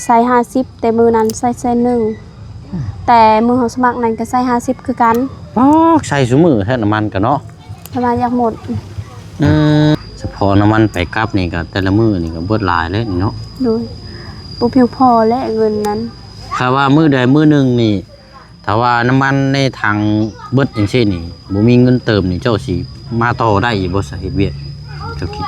ໃສ່ຫ້າສິບ ແຕ່ມື້ນັ້ນໃສ່ແສນໜຶ່ງ ແຕ່ມື້ເຮົາສະໝັກນັ້ນກໍໃສ່ຫ້າສິບຄືກັນ. ປາກ ໃສ່ຊຸມື້ແທ້ນ້ຳມັນກໍເນາະ. ປະມານຢາກໝົດ. ອືມ ສະເພາະນ້ຳມັນໄປກັບນີ້ກໍແຕ່ລະມື້ນີ້ກໍເບິດຫຼາຍແລ້ວນີ້ເນາະ. ໂດຍ ບໍ່ພຽງພໍແຫຼະເງິນນັ້ນ. ຖ້າວ່າມື້ໃດມື້ໜຶ່ງນີ້ ຖ້າວ່ານ້ຳມັນໃນຖັງເບິດຈັ່ງຊີ້ນີ້ ບໍ່ມີເງິນເຕີມນີ້ ເຈົ້າຊິມາຕໍ່ໄດ້ອີກບໍ່? ສາເຮັດວຽກ ເຈົ້າຄິດ.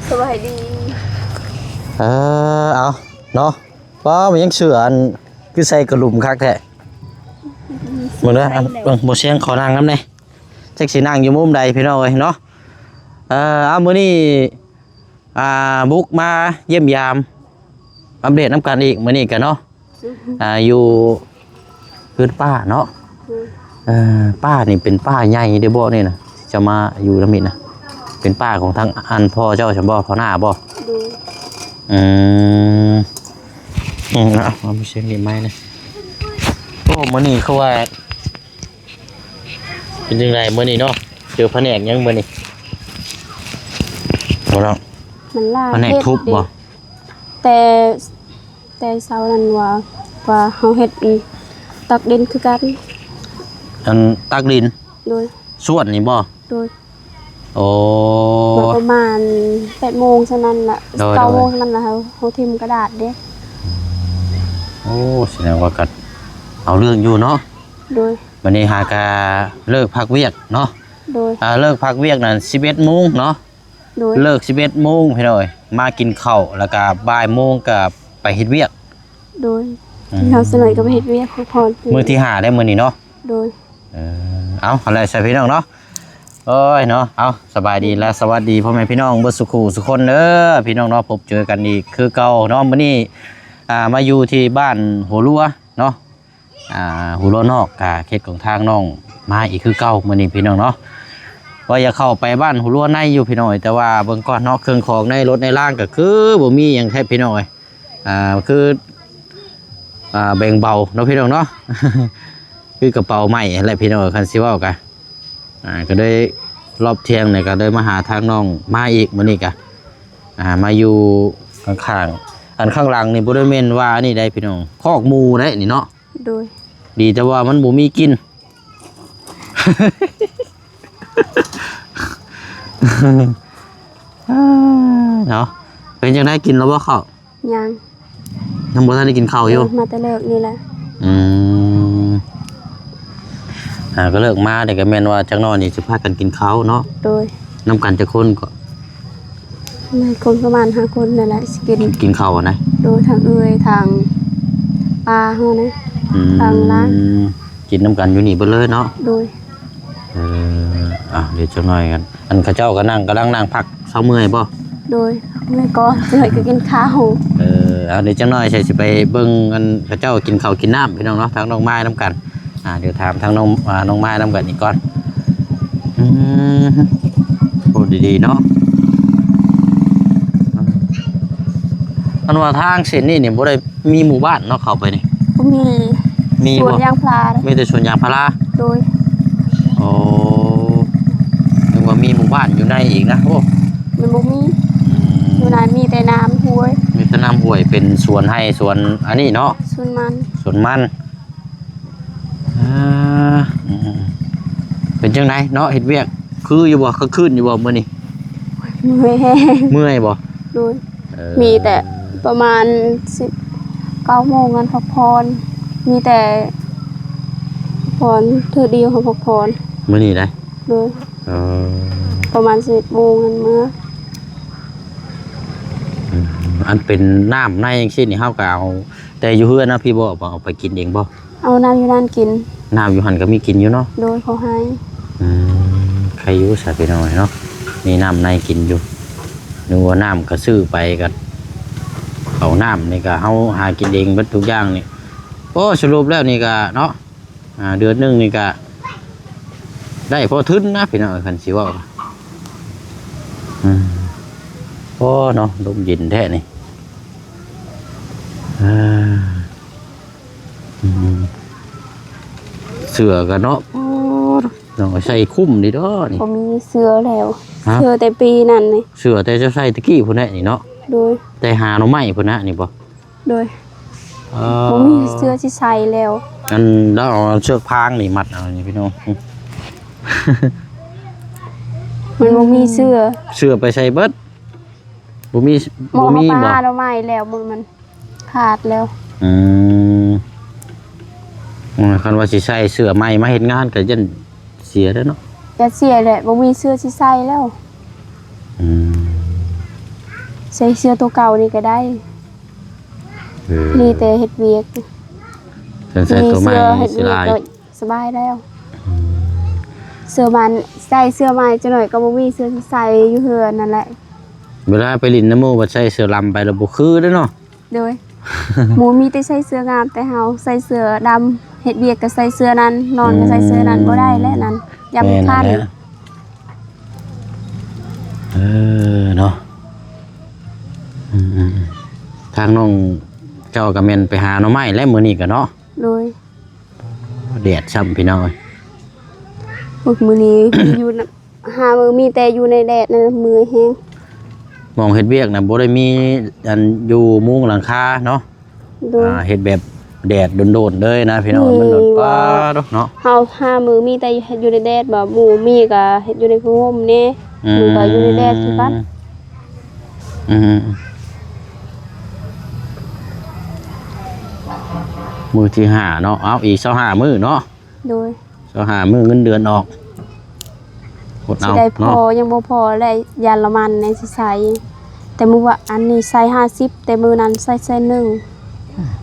ສະບາຍດີ. ເອີ ເອົາເນາະ. ປ້າ ມັນຍັງເສື້ອອັນ ຄືໃສ່ກະຫຼຸມຄັກແທ້. ເບິ່ງເດີ ອັນ ເບິ່ງ ບໍ່ຊຽງຂໍນັ່ງນຳແດ່ ຈັກຊິນັ່ງຢູ່ມຸມໃດພີ່ນ້ອງເອີຍເນາະ. ເອີ ເອົາ ມື້ນີ້ ອ່າ ບຸກມາຢ້ຽມຢາມ ອັບເດດນຳກັນອີກມື້ນີ້ກະເນາະ. ອ່າ ຢູ່ເຮືອນປ້າເນາະ. ເອີ ເອີ ປ້ານີ້ເປັນປ້າໃຫຍ່ເດ້ບໍ່ນີ້ນະ ຈະມາຢູ່ນຳນີ້ນະ? ເປັນປ້າຂອງທາງອັນພໍ່ເຈົ້າຊັ້ນບໍ່? ພໍ່ນ້າບໍ່? ໂດຍ. ອືມ ອືມ ເອົາ ເອົາ ມີສຽງນີ້ໄມນະ. ໂອ້ ມື້ນີ້ຄືວ່າ ເປັນຈັ່ງໃດມື້ນີ້ເນາະ? ເຈີພະແນກຫຍັງມື້ນີ້? ບໍ່ເນາະ ມັນລາກ ພະແນກທຸບບໍ່? ແຕ່ ແຕ່ເຊົ້ານັ້ນວ່າ ວ່າເຮົາເຮັດ ອື ຕັກດິນຄືກັນ. ອັນຕັກດິນ? ໂດຍ. ສວນນີ້ບໍ່? ໂດຍ. ໂອ້ ປະມານແປດໂມງຊັ້ນນັ້ນລະ. ໂດຍ ເກົ້າໂມງຊັ້ນນັ້ນລະ ເຮົາ ເຮົາຖິ້ມກະດາດເດ້. ໂອ້ ສະແດງວ່າກໍເອົາເລື່ອງຢູ່ເນາະ. ໂດຍ. ບັດນີ້ຫາກະເລີກພັກວຽກເນາະ. ໂດຍ. ອ່າ ເລີກພັກວຽກນັ້ນສິບເອັດໂມງເນາະ. ໂດຍ. ເລີກສິບເອັດໂມງພີ່ນ້ອງເອີຍ ມາກິນເຂົ້າ ແລ້ວກະບ່າຍໂມງກະໄປເຮັດວຽກ. ໂດຍ. ອືມ ກິນເຂົ້າສະໜ້ອຍກໍໄປເຮັດວຽກພັກຜ່ອນ. ມື້ທີຫ້າໄດ້ມື້ນີ້ເນາະ. ໂດຍ. ເອີ ເອົາ ຫັ້ນແຫຼະຊະພີ່ນ້ອງເນາະ. ໂອ້ຍເນາະ ເອົາ ສະບາຍດີ ແລະ ສະຫວັດດີພໍ່ແມ່ພີ່ນ້ອງເບິດສູ່ຄູ່ສູ່ຄົນເດີ ພີ່ນ້ອງເນາະ. ພົບເຈີກັນອີກຄືເກົ່າເນາະ ມື້ນີ້ ອ່າ ມາຢູ່ທີ່ບ້ານຫົວລົວເນາະ. ອ່າ ຫົວລົວນອກ ກະເຂດຂອງທາງນ້ອງມາອີກຄືເກົ່າມື້ນີ້ພີ່ນ້ອງເນາະ. ວ່າຢາກເຂົ້າໄປບ້ານຫົວລົວໃນຢູ່ພີ່ນ້ອງເອີຍ ແຕ່ວ່າເບິ່ງກ່ອນເນາະ ເຄື່ອງຂອງໃນລົດໃນລາງກໍຄືບໍ່ມີຫຍັງແທ້ພີ່ນ້ອງເອີຍ. ອ່າ ຄື ອ່າ ແບ່ງເບົາເນາະພີ່ນ້ອງເນາະ ຄືກະເປົາໃໝ່ຫັ້ນແຫຼະພີ່ນ້ອງເອີຍ ຄັນຊິເວົ້າກະ. ອ່າ ກໍໄດ້ລອບທ່ຽງນີ້ກໍໄດ້ມາຫາທາງນ້ອງມາອີກ ມື້ນີ້ກະ ອ່າ ມາຢູ່ຂ້າງໆ ອັນຂ້າງຫຼັງນີ້ບໍ່ໄດ້ແມ່ນວ່າອັນນີ້ໄດ໋ພີ່ນ້ອງ ຄອກໝູໄດ໋ນີ້ເນາະ. ໂດຍ. ດີແຕ່ວ່າມັນບໍ່ມີກິນ ເນາະ. ເປັນຈັ່ງໃດ ກິນແລ້ວບໍ່ເຂົ້າ? ຍັງ ຍັງບໍ່ທັນໄດ້ກິນເຂົ້າຢູ່. ເອີ ມາແຕ່ເລີກນີ້ແຫຼະ. ອືມ ອ່າ ກໍເລີກມາແລ້ວກໍແມ່ນວ່າຈັກໜ້ອຍນີ້ຊິພາກັນກິນເຂົ້າເນາະ. ໂດຍ. ນຳກັນຈັກຄົນກໍ? ຫຼາຍຄົນ ປະມານຫ້າຄົນນັ້ນແຫຼະ ຊິກິນ ກິນເຂົ້ານະ. ໂດຍ. ທັງເອື້ອຍ ທັງປ້າເຮົານະ. ອືມ ທັງຫຼານ ກິນນຳກັນຢູ່ນີ້ເບິດເລີຍເນາະ. ໂດຍ. ເອີ ອ່ະ ດຽວຈັກໜ້ອຍກັນ ອັນເຂົາເຈົ້າກໍນັ່ງ ກຳລັງນັ່ງພັກ ເຊົາເມື່ອຍບໍ່? ໂດຍ ເມື່ອຍກ່ອນ ເມື່ອຍກໍກິນເຂົ້າ. ເອີ ເອົາ ດຽວຈັກໜ້ອຍໃສ່ຊິໄປເບິ່ງ ອັນເຂົາເຈົ້າກິນເຂົ້າກິນນ້ຳ ພີ່ນ້ອງເນາະ ທາງນ້ອງມາຍນຳກັນ. ອ່າ ດຽວຖາມທາງນ້ອງ ອ່າ ນ້ອງມາຍນຳກັນອີກກ່ອນ. ອືມ ໂອ້ ດີໆ ເນາະ. ອັນວ່າທາງເສັ້ນນີ້ນີ້ບໍ່ໄດ້ມີໝູ່ບ້ານເນາະ ເຂົ້າໄປນີ້? ບໍ່ມີ. ມີບໍ່? ສວນຢາງພາລາເດ້. ມີແຕ່ສວນຢາງພາລາ? ໂດຍ. ໂອ້ ນຶກວ່າມີໝູ່ບ້ານຢູ່ໃນອີກນະ. ໂອ້ ມັນບໍ່ມີ. ອືມ ຢູ່ໃນມີແຕ່ນ້ຳຫ້ວຍ. ມີແຕ່ນ້ຳຫ້ວຍ ເປັນສວນໄຮ່ສວນອັນນີ້ເນາະ? ສວນມັນ. ສວນມັນ. ອ່າ ອືມ ເປັນຈັ່ງໃດເນາະ ເຮັດວຽກຄືຢູ່ບໍ່? ຄັກຄືນຢູ່ບໍ່ມື້ນີ້? ເມື່ອຍແຮງ. ເມື່ອຍບໍ່? ໂດຍ. ເອີ ມີແຕ່ປະມານສິບ ເກົ້າໂມງຫັ້ນພັກຜ່ອນ ມີແຕ່ພັກຜ່ອນເທື່ອດຽວຫັ້ນພັກຜ່ອນ. ມື້ນີ້ໃດ? ໂດຍ. ເອີ ປະມານສິບເອັດໂມງຫັ້ນເມືອ. ອືມ ອັນເປັນນ້ຳໃນຈັ່ງຊີ້ນີ້ ເຮົາກໍເອົາແຕ່ຢູ່ເຮືອນນະ ພີ່ບໍ່ ເອົາ ເອົາໄປກິນເອງບໍ່? ເອົານ້ຳຢູ່ນັ້ນກິນ. ນ້ຳຢູ່ຫັ້ນກໍມີກິນຢູ່ເນາະ? ໂດຍ ເຂົາໃຫ້. ອືມ ໃຄຢູ່ຊະພີ່ນ້ອງເນາະ ມີນ້ຳໃນກິນຢູ່. ນຶກວ່ານ້ຳກໍຊື້ໄປ ກໍເອົານ້ຳນີ້ກໍເຮົາຫາກິນເອງເບິດທຸກຢ່າງນີ້. ໂອ້ ສະຫຼຸບແລ້ວນີ້ກໍເນາະ ອ່າ ເດືອນໜຶ່ງນີ້ກະໄດ້ພໍທຶນນະພີ່ນ້ອງ ຄັນຊິເວົ້າ. ອືມ ໂອ້ ເນາະ ລົມເຢັນແທ້ນີ້. ອ່າ ອືມ ເສື້ອກໍເນາະ ໂອ້ ນ້ອງໃສ່ຄຸ້ມດີດອກນີ້ ບໍ່ມີເສື້ອແລ້ວ ຮະ ເສື້ອແຕ່ປີນັ້ນນີ້ ເສື້ອແຕ່ເຈົ້າໃສ່ຕະກີ້ພຸ້ນແຫຼະນີ້ເນາະ ໂດຍ ແຕ່ຫາໜໍ່ໄມ້ພຸ້ນນະນີ້ບໍ່ ໂດຍ ເອີ ບໍ່ມີເສື້ອຊິໃສ່ແລ້ວ ອັນລາວເອົາເຊືອກພາງນີ້ມັດເອົານີ້ພີ່ນ້ອງ ມັນບໍ່ມີເສື້ອ ເສື້ອໄປໃສເບິດ ບໍ່ມີ ໝໍ ບໍ່ມີ ເຮົາໄປ ບໍ່ ຫາໜໍ່ໄມ້ແລ້ວ ມັນ ມັນຂາດແລ້ວ ອືມ ອືມ ຄັນວ່າຊິໃສ່ເສື້ອໃໝ່ມາເຮັດງານກໍຢ້ານເສຍແຫຼະເນາະ ຢ້ານເສຍແຫຼະ ບໍ່ມີເສື້ອຊິໃສ່ແລ້ວ ອືມ ໃສ່ເສື້ອຕົວເກົ່ານີ້ກໍໄດ້ ເອີ ມີແຕ່ເຮັດວຽກ ຄັນໃສ່ຕົວໃໝ່ ມີເສື້ອເຮັດວຽກ ຊິຫຼາຍ ກໍສະບາຍແລ້ວ ອືມ ເສື້ອມັນ ໃສ່ເສື້ອໃໝ່ຈັກໜ້ອຍກໍບໍ່ມີເສື້ອຊິໃສ່ຢູ່ເຮືອນນັ້ນແຫຼະ ເວລາໄປຫຼິ້ນນຳໝູ່ບັດໃສ່ເສື້ອລຳໄປແລ້ວບໍ່ຄືເດ້ເນາະ ໂດຍ ໝູ່ມີແຕ່ໃສ່ເສື້ອງາມ ແຕ່ເຮົາໃສ່ເສື້ອດຳ ເຮັດວຽກກໍໃສ່ເສື້ອນັ້ນ ນອນກໍໃສ່ເສື້ອນັ້ນ ອືມ ບໍ່ໄດ້ແຫຼະນັ້ນ ຢ້ານມັນຄັນ ແມ່ນແຫຼະ ເອີ ເນາະ ອືມໆ ທາງນ້ອງເຈົ້າກໍແມ່ນໄປຫາໜໍ່ໄມ້ແຫຼະມື້ນີ້ກໍເນາະ ໂດຍ ແດດຊ້ຳພີ່ນ້ອງເອີຍ ໂອ້ຍ ມື້ນີ້ຢູ່ນຳ ຫາມື້ມີແຕ່ຢູ່ໃນແດດນັ້ນ ເມື່ອຍແຮງ ໝ່ອງເຮັດວຽກນະບໍ່ໄດ້ມີອັນຢູ່ມຸງຫຼັງຄາເນາະ ໂດຍ ອ່າ ເຮັດແບບແດດໂດນໆເລີຍນະພີ່ນ້ອງ ມັນໂດນ ປາດເນາະ ເຮົາຫາມື້ມີແຕ່ເຮັດຢູ່ໃນແດດ ບໍ່ ໝູ່ມີກໍເຮັດຢູ່ໃນຜ້າຫົ່ມແດ່ ອືມ ມັນກໍຢູ່ໃນແດດຄືກັນ ອືມ ມື້ທີຫ້າເນາະ ເອົາອີກຊາວຫ້າມື້ເນາະ ໂດຍ ຊາວຫ້າມື້ເງິນເດືອນອອກ ອົດເອົາ ຊິໄດ້ພໍ ເນາະ ຍັງບໍ່ພໍແຫຼະ ຢາລະມັນໃນຊິໃສ່ ແຕ່ມື້ວາ ອັນນີ້ໃສ່ຫ້າສິບ ແຕ່ມື້ນັ້ນໃສ່ແສນໜຶ່ງ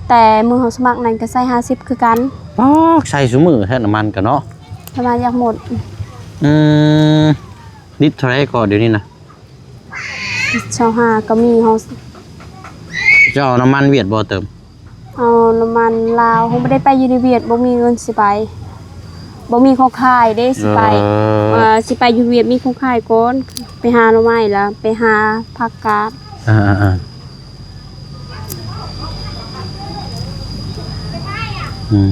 ແຕ່ມື້ເຮົາສະໝັກນັ້ນກໍໃສ່ຫ້າສິບຄືກັນ ປາກ ໃສ່ຊຸມື້ແທ້ນ້ຳມັນກໍເນາະ ນ້ຳມັນຢາກໝົດ ອືມ ລິດເທົ່າໃດກໍດຽວນີ້ນະ? ຊາວຫ້າກໍມີ ເຮົາ ເຈົ້າເອົານ້ຳມັນຫວຽດບໍ່ເຕີມ? ເອົານ້ຳມັນລາວ ເຮົາບໍ່ໄດ້ໄປຢູ່ໃນຫວຽດ ບໍ່ມີເງິນຊິໄປ ບໍ່ມີຂອງຂາຍເດ້ ຊິໄປ ເອີ ເອີ ຊິໄປຢູ່ຫວຽດ ມີຂອງຂາຍກ່ອນ ໄປຫາໜໍ່ໄມ້ ແລ້ວໄປຫາຜັກກາດ ອ່າໆ ອືມ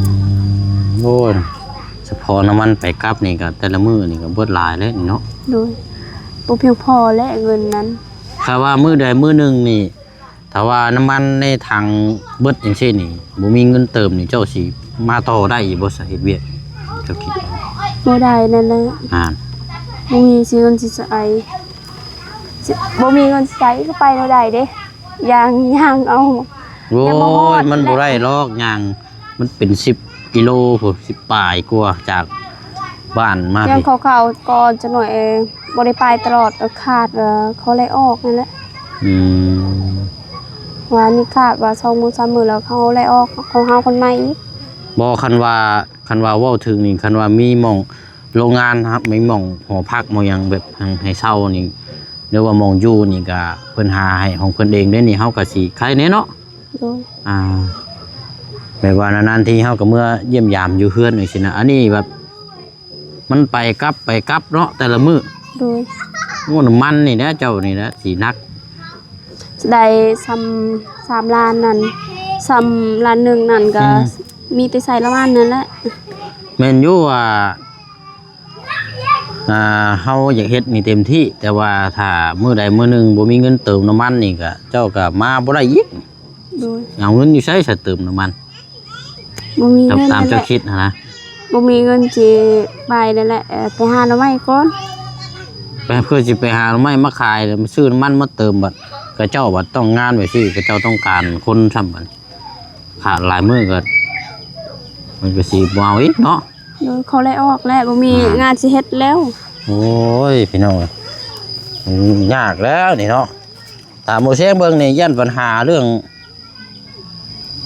ໂອ້ຍ ສະເພາະນ້ຳມັນໄປກັບນີ້ກໍແຕ່ລະມື້ນີ້ກໍເບິດຫຼາຍແລ້ວນີ້ເນາະ ໂດຍ ບໍ່ພຽງພໍແຫຼະເງິນນັ້ນ ຖ້າວ່າມື້ໃດມື້ໜຶ່ງນີ້ ຖ້າວ່ານ້ຳມັນໃນຖັງເບິດຈັ່ງຊີ້ນີ້ ບໍ່ມີເງິນເຕີມນີ້ ເຈົ້າຊິມາຕໍ່ໄດ້ອີກບໍ່ຊະ ເຮັດວຽກ ເຈົ້າຄິດ ບໍ່ໄດ້ນັ້ນແຫຼະ ອ່າ ບໍ່ມີຊິເງິນຊິໃຊ້ ຊິ ບໍ່ມີເງິນໃຊ້ກໍໄປແນວໃດເດ້ ຍ່າງ ຍ່າງເອົາ ໂອ້ຍ ຍັງບໍ່ຮອດ ມັນບໍ່ໄດ້ດອກ ຍ່າງ ມັນເປັນສິບກິໂລພຸ້ນ ສິບປາຍກວ່າຈາກບ້ານມາ ຍັງ ພີ້ ເຂົາເຂົ້າກ່ອນຈັກໜ້ອຍ ເອີ ບໍ່ໄດ້ໄປຕະຫຼອດ ເອີ ຂາດ ເອີ ເຂົາໄລ່ອອກນັ້ນແຫຼະ ອືມ ວ່ານີ້ຂາດວ່າສອງມື້ສາມມື້ແລ້ວ ເຂົາໄລ່ອອກ ເຂົາຫາຄົນໃໝ່ອີກ ບໍ່ ຄັນວ່າ ຄັນວ່າເວົ້າເຖິງນີ້ ຄັນວ່າມີໝ່ອງໂລງງານ ມີໝ່ອງຫໍພັກ ໝ່ອງຫຍັງແບບໃຫ້ເຊົ່ານີ້ ຫຼືວ່າໝ່ອງຢູ່ນີ້ກະເພິ່ນຫາໃຫ້ຂອງເພິ່ນເອງເດ້ນີ້ ເຮົາກະຊິໄຄແດ່ເນາະ ໂດຍ ອ່າ ແບບວ່ານານໆທີເຮົາກໍເມືອຢ້ຽມຢາມຢູ່ເຮືອນຈັ່ງຊີ້ນະ ອັນນີ້ແບບມັນໄປກັບ ໄປກັບເນາະ ແຕ່ລະມື້ ໂດຍ ໂອ້ ນ້ຳມັນນີ້ແຫຼະ ເຈົ້ານີ້ແຫຼະ ຊິໜັກ ຊິໄດ້ຊ່ຳສາມລ້ານນັ້ນ ຊ່ຳລ້ານໜຶ່ງນັ້ນກໍ ອືມ ມີແຕ່ໃຊ້ລະຫວ່າງນັ້ນແຫຼະ ແມ່ນຢູ່ວ່າ ອ່າ ເຮົາຢາກເຮັດນີ້ເຕັມທີ່ ແຕ່ວ່າຖ້າມື້ໃດມື້ໜຶ່ງບໍ່ມີເງິນເຕີມນ້ຳມັນນີ້ກະ ເຈົ້າກະມາບໍ່ໄດ້ອີກ ໂດຍ ເອົາເງິນຢູ່ໃສຊະເຕີມນ້ຳມັນ? ບໍ່ມີເງິນ ຕາມເຈົ້າຄິດຫັ້ນນະ ບໍ່ມີເງິນຊິໄປນັ້ນແຫຼະ ເອີ ໄປຫາໜໍ່ໄມ້ກ່ອນ ໄປ ເພື່ອຊິໄປຫາໜໍ່ໄມ້ມາຂາຍ ຊື້ນ້ຳມັນມາເຕີມ ບັດເຂົາເຈົ້າບັດຕ້ອງງານໄວ້ຊີ້ ເຂົາເຈົ້າຕ້ອງການຄົນຊ້ຳ ບັດຂາດຫຼາຍມື້ກໍ ມັນກໍຊິບໍ່ເອົາອີກເນາະ ໂດຍ ເຂົາໄລ່ອອກແລ້ວ ບໍ່ມີ ອ່າ ງານຊິເຮັດແລ້ວ ໂອ້ຍ ພີ່ນ້ອງເອີຍ ມັນຍາກແລ້ວນີ້ເນາະ ຕາມໝູ່ແຊງເບິ່ງນີ້ ຢ້ານບັນຫາເລື່ອງ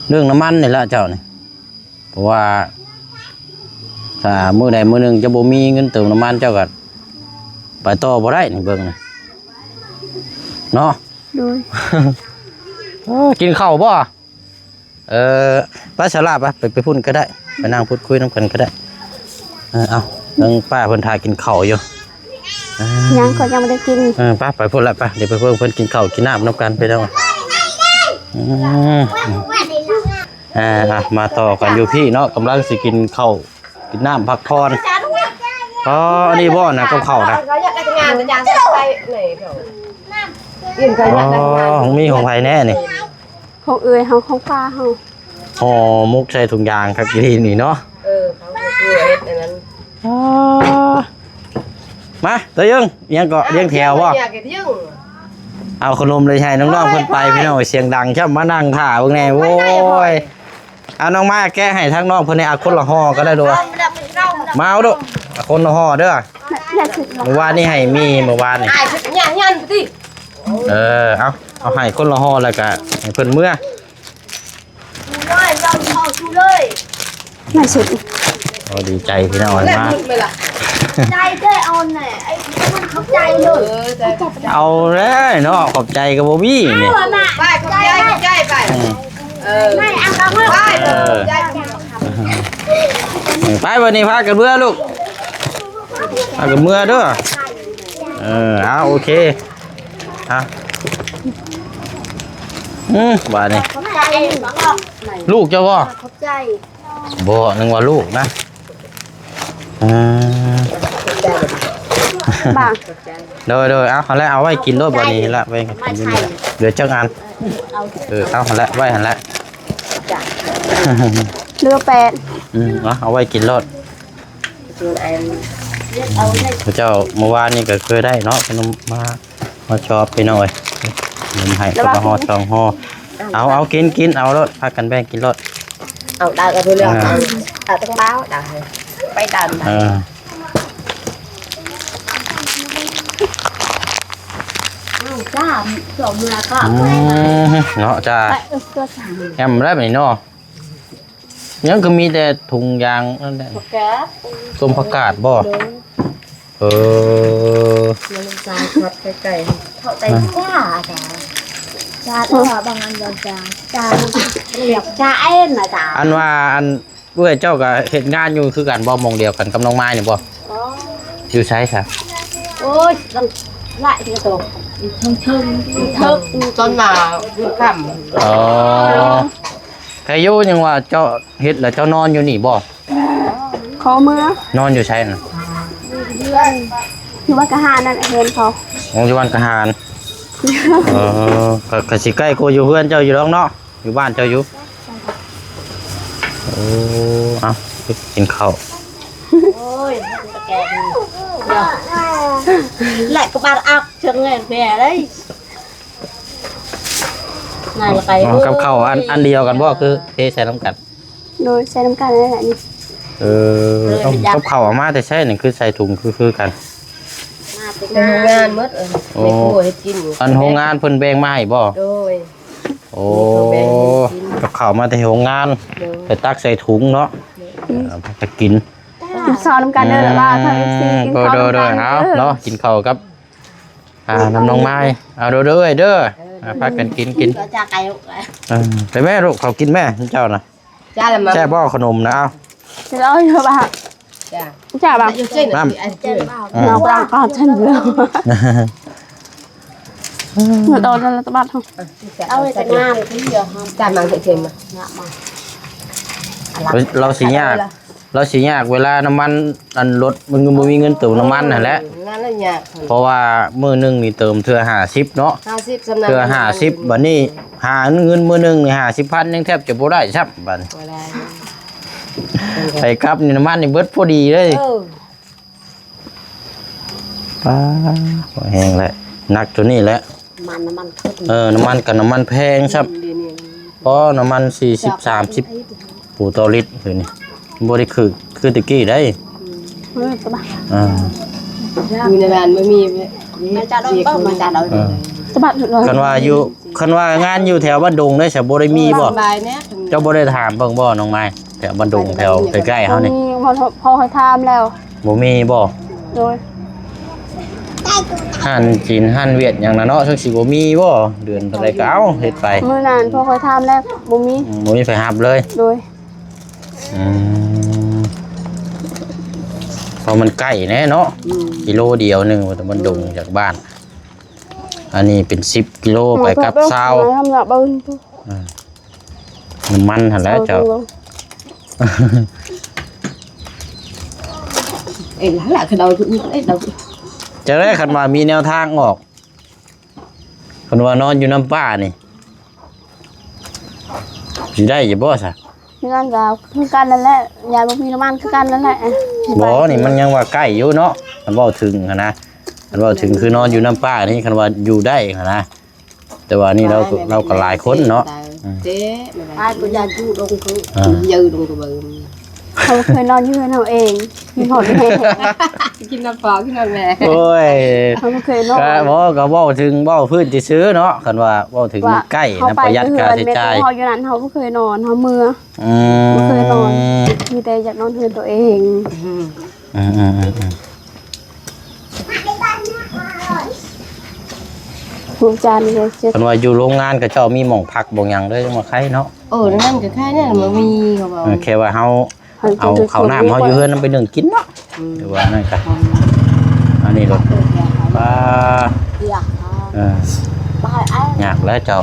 ເລື່ອງນ້ຳມັນນີ້ລະເຈົ້ານີ້ ເພາະວ່າຖ້າມື້ໃດມື້ໜຶ່ງເຈົ້າບໍ່ມີເງິນເຕີມນ້ຳມັນ ເຈົ້າກໍໄປຕໍ່ບໍ່ໄດ້ນີ້ ເບິ່ງນີ້ເນາະ ໂດຍ ເອີ ກິນເຂົ້າບໍ່? ເອີ ໄປສາລາ ໄປ ໄປ ໄປພຸ້ນກໍໄດ້ ໄປນັ່ງພູດຄຸຍນຳກັນກໍໄດ້ ເອີ ເອົາ ທາງປ້າເພິ່ນຖ້າກິນເຂົ້າຢູ່ ເອີ ຍັງ ຂ້ອຍຍັງບໍ່ໄດ້ກິນ ເອີ ໄປ ໄປພຸ້ນລະ ໄປ ດຽວໄປເບິ່ງເພິ່ນກິນເຂົ້າກິນນ້ຳນຳກັນ ໄປເດີ ອືມ ອ່າ ອ່ະ ມາຕໍ່ກັນຢູ່ພີ້ເນາະ ກຳລັງຊິກິນເຂົ້າ ກິນນ້ຳພັກຜ່ອນ. ອໍ ອັນນີ້ບໍ່ນະ ກັບເຂົ້ານະ? ອໍ ຂອງມີຂອງໃຜແດ່ນີ້? ຂອງເອື້ອຍເຮົາ ຂອງປ້າເຮົາ. ຫໍ່ໝົກໃສ່ຖົງຢາງຄັກອີ່ຫຼີນີ້ເນາະ. ເອີ ເຂົາເຮັດອັນນັ້ນ. ອໍ ມາ ຕາເຢິງ ອີ່ຫຍັງເກາະ ລຽງແຖວບໍ່? ເອົາຂະໜົມເລີຍໃຫ້ນ້ອງໆເພິ່ນໄປ ພີ່ນ້ອງ ສຽງດັງຊ້ຳ ມານັ່ງຖ້າເບິ່ງແດ່. ໂອ້ຍ ເອົານ້ອງມາແກະໃຫ້ທາງນ້ອງເພິ່ນນີ້ ເອົາຄົນລະຫໍ່ກໍໄດ້ດູ. ມາເອົາດູ ເອົາຄົນລະຫໍ່ເດີ. ມື້ວານນີ້ໃຫ້ມີ ມື້ວານນີ້ ເອີ ເອົາ ເອົາໃຫ້ຄົນລະຫໍ່ ແລ້ວກະໃຫ້ເພິ່ນເມືອ. ມາສຸດ. ໂອ້ ດີໃຈພີ່ນ້ອງ ມາ. ໃຈເດີ ເອົາແນ່ ໄອ້ມັນຂອບໃຈເລີຍ. ເອີ ເອົາແລ້ວເນາະ ຂອບໃຈກໍບໍ່ມີນີ້. ໄປ ຂອບໃຈ ຂອບໃຈໄປ. ເອີ ໄປ ເອົາ ເອີ ໄປ ບັດນີ້ພາກັນເມືອລູກ ພາກັນເມືອເດີ. ເອີ ເອົາ ໂອເຄ ເອົາ ອືມ ບາດນີ້ ຂອບໃຈ ລູກເຈົ້າບໍ່? ຂອບໃຈ. ບໍ່ ນຶກວ່າລູກນະ. ເອີ ບາງ ໂດຍ ໂດຍ ເອົາ ຫັ້ນແຫຼະ ເອົາໄວ້ກິນໂລດ ບັດນີ້ລະ ໄວ້ກິນຢູ່ນີ້ລະ. ເຫຼືອຈັກອັນ? ເອີ ເອົາ ຫັ້ນແຫຼະ ໄວ້ຫັ້ນແຫຼະ. ເຫຼືອແປດ. ອືມ ເອົາ ເອົາໄວ້ກິນໂລດ. ເຈົ້າ ເມື່ອວານນີ້ກໍເຄີຍໄດ້ເນາະ ຂະໜົມມາ ມາຈອບພີ່ນ້ອງເອີຍ ເອົາມາໃຫ້ຄົນລະຫໍ່ສອງຫໍ່. ເອົາ ເອົາ ກິນ ກິນ ເອົາໂລດ ພາກັນແບ່ງກິນໂລດ. ເອົາ ດາວກໍເລື່ອງ ເອົາ ເອົາຕັ້ງເບົາ ດາວ ໄປຕາມ ເອີ ເອົາ ຈ້າ ສອງເມືອກໍ ອືມ ເນາະ ຈ້າ ແຮມແລ້ວບັດນີ້ເນາະ. ຍັງຄືມີແຕ່ຖົງຢາງນັ້ນແຫຼະ. ຕົ້ມຜັກກາດບໍ່? ໂດຍ ເອີ ນ້ຳຕານທອດໄກ່ໆ ເຂົ້າໃຈຈ້າ ຈ້າ ເອີ ບາງອັນບໍ່ຈ້າ ຈ້າ ລຽກຈ້າເອັນນະຈ້າ. ອັນວ່າ ອັນເອື້ອຍເຈົ້າກໍເຮັດງານຢູ່ຄືກັນບໍ່? ໝ່ອງດຽວກັນກັບນ້ອງມາຍນີ້ບໍ່? ອໍ ຢູ່ໃສຊະ? ໂອ້ຍ ຫຼາຍທີ່ໂຕ ເທິງໆ ເທິງ ຕອນໜ້າຄືຄ່ຳ. ອໍ ໃຄຢູ່ ຍັງວ່າເຈົ້າເຮັດແລ້ວເຈົ້ານອນຢູ່ນີ້ບໍ່? ຂໍເມືອ. ນອນຢູ່ໃສນະ? ຢູ່ບ້ານກະຫານນັ້ນ ເຮືອນເຂົາ. ອໍ ຢູ່ບ້ານກະຫານ. ເອີ ກໍ ກໍຊິໃກ້ກວ່າຢູ່ເຮືອນເຈົ້າຢູ່ດອກເນາະ ຢູ່ບ້ານເຈົ້າຢູ່. ໂອ້ ເອົາ ກິນເຂົ້າ. ໂອ້ຍ ຕະແກງ ແລະກໍບາດອັກເຊີງແມ່ເດ້. ນັ້ນລະໄປ ອໍ ກັບເຂົ້າອັນ ໂອ້ຍ ອັນດຽວກັນບໍ່? ຄືເທໃສ່ນຳກັນ. ໂດຍ ໃສ່ນຳກັນນັ້ນແຫຼະນີ້. ເອີ ເອີ ເອົ້າ ກັບເຂົ້າເອົາມາແຕ່ໃສນີ້ ຄືໃສ່ຖົງຄື ຄືກັນ? ມາແຕ່ໂຮງງານໝົດ. ເອີ ໂອ້ ແມ່ຄົວເຮັດກິນ. ອັນໂຮງງານເພິ່ນແບ່ງມາໃຫ້ບໍ່? ໂດຍ ໂອ້ ແມ່ຄົວແບ່ງໃຫ້ກິນ. ກັບເຂົ້າມາແຕ່ໂຮງງານ. ໂດຍ ໄປຕັກໃສ່ຖົງເນາະ. ໂດຍ ເອີ ໄປກິນ ຊອນນຳກັນເດີ. ອືມ ວ່າຖ້າເອັຟຊີກິນເຂົ້ານຳກັນເດີ. ໂດຍ ເອົາເນາະ ກິນເຂົ້າກັບ ອ່າ ນ້ຳນ້ອງມາຍ. ເອົາເດີ ເດີ ເດີ ເອີ ອ່າ ພາກັນກິນ ກິນ ເອີ ໄປແມ່ລູກ ເຂົ້າກິນແມ່ເຈົ້ານະ. ຈ້າລະມາ ແຊບບໍ່ຂະໜົມນະ? ເອົາ ຈະເອົາຢູ່ບາງ ຈ້າ ຈ້າບາງ ຢູ່ເຊັ່ນ ນ້ຳ ອັນເຈົ້າ ອືມ ເອົາບາງກ່ອນເຊັ່ນເດີ. ເອົາແຕ່ງານ ຈ້າມາເຊັ່ນມາ ລາວຊິຍາກ ລາວຊິຍາກເວລານ້ຳມັນ ອັນລົດ ມັນບໍ່ມີເງິນເຕີມນ້ຳມັນຫັ້ນແຫຼະ. ນັ້ນລະຍາກ ເພາະວ່າມື້ໜຶ່ງນີ້ເຕີມເທື່ອຫ້າສິບເນາະ ຫ້າສິບ ສ່ຳນັ້ນ ເທື່ອຫ້າສິບ. ບັດນີ້ຫາເງິນມື້ໜຶ່ງນີ້ຫ້າສິບພັນ ຍັງແທບຈະບໍ່ໄດ້ຊ້ຳ ບັດນີ້ ບໍ່ໄດ້ ໄປກັບນີ້ນ້ຳມັນນີ້ເບິດພໍດີເລີຍ. ເອີ ປ້າ ພໍແຮງແຫຼະ ໜັກໂຕນີ້ແຫຼະ. ນ້ຳມັນ ນ້ຳມັນຂຶ້ນ ເອີ ນ້ຳມັນກັບນ້ຳມັນແພງຊ້ຳ. ອືມ ດຽວນີ້ ພໍນ້ຳມັນສີ່ສິບ ສາມສິບ ຜູ້ຕໍ່ລິດ ດຽວນີ້ບໍ່ໄດ້ຄື ຄືແຕ່ກີ້ໄດ໋. ອືມ ເອີ ສະບາຍ ອ່າ ຢູ່ໃນບ້ານບໍ່ມີ ມັນຈະລອງເບິ່ງ ມັນຈະລອງ ເອີ ສະບາຍ. ຄັນວ່າຢູ່ ຄັນວ່າງານຢູ່ແຖວບ້ານດົງເດ້ ຈະບໍ່ໄດ້ມີບໍ່? ສະບາຍແນ່ ເຈົ້າບໍ່ໄດ້ຖາມເບິ່ງບໍ່ ນ້ອງມາຍ? ແຖວບ້ານດົງ ແຖວໃກ້ໆເຮົານີ້ ບໍ່ມີ ບໍ່ ພໍ ພໍໄດ້ຖາມແລ້ວ. ບໍ່ມີບໍ່? ໂດຍ ຮ້ານຈີນຮ້ານຫວຽດຫຍັງນະເນາະ ຈັກຊິບໍ່ມີບໍ່? ເດືອນເທົ່າໃດກໍເອົາເຮັດໄປ. ມື້ນັ້ນພໍຂ້ອຍຖາມແລ້ວ ບໍ່ມີ. ອືມ ບໍ່ມີໃຜຮັບເລີຍ. ໂດຍ ອືມ ເພາະມັນໃກ້ແນ່ເນາະ. ອືມ ກິໂລດຽວໜຶ່ງ ແຕ່ມັນດົງຈາກບ້ານ. ອັນນີ້ເປັນສິບກິໂລ ໄປກັບຊາວ. ອືມ ອ່າ ນ້ຳມັນຫັ້ນແຫຼະເຈົ້າ. ເອີ ຫັ້ນລະ ຄັນເອົາ ເອີ ເອົາ ຈັ່ງໃດ ຄັນວ່າມີແນວທາງອອກ ເພິ່ນວ່ານອນຢູ່ນຳປ້ານີ້ ຊິໄດ້ຢູ່ບໍ່ຊະ? ເຮືອນກໍຄືກັນນັ້ນແຫຼະ ຍາຍບໍ່ມີນ້ຳມັນຄືກັນນັ້ນແຫຼະ. ບໍ່ ນີ້ມັນຍັງວ່າໃກ້ຢູ່ເນາະ ຄັນເວົ້າເຖິງຫັ້ນນະ ຄັນເວົ້າເຖິງຄືນອນຢູ່ນຳປ້ານີ້ ຄັນວ່າຢູ່ໄດ້ຫັ້ນນະ ແຕ່ວ່ານີ້ລາວ ລາວກໍຫຼາຍຄົນເນາະ. ອືມ ອ້າຍກໍຢາກຢູ່ດົງຄື ອ່າ ຢູ່ດົງກະເບີ ເຮົາເຄີຍນອນຢູ່ເຮືອນເຮົາເອງ ມີຮອດແມ່ ກິນນ້ຳປອກ ກິນຮອດແມ່. ໂອ້ຍ ເຮົາບໍ່ເຄີຍນອນ ກໍບໍ່ ກໍເວົ້າເຖິງ ເວົ້າພື້ນຊື່ໆເນາະ ຄັນວ່າເວົ້າເຖິງມັນໃກ້ນະ ປະຢັດຄ່າໃຊ້ຈ່າຍ. ເຮົາຢູ່ນັ້ນ ເຮົາບໍ່ເຄີຍນອນ ເຮົາເມື່ອ ອືມ ບໍ່ເຄີຍນອນ ມີແຕ່ຢາກນອນເຮືອນຕົວເອງ. ອືມ ອືມໆໆໆ ຮູ້ຈານເລີຍ. ເພິ່ນວ່າຢູ່ໂຮງງານເຂົາເຈົ້າມີໝ່ອງພັກໝ່ອງຫຍັງເລີຍ ຈັ່ງວ່າໄຄເນາະ. ເອີ ນັ້ນກໍໄຄນັ້ນ ບໍ່ມີ ເຂົາເວົ້າ ເອີ ແຄ່ວ່າເຮົາ ເຮົາ ເອົາເຂົ້ານ້ຳເຮົາຢູ່ເຮືອນນຳໄປໜຶ້ງກິນເນາະ. ອືມ ຫຼືວ່ານັ້ນກະ ອືມ ອັນນີ້ໂລດ ອ່າ ເອີ ຍາກແລ້ວເຈົ້າ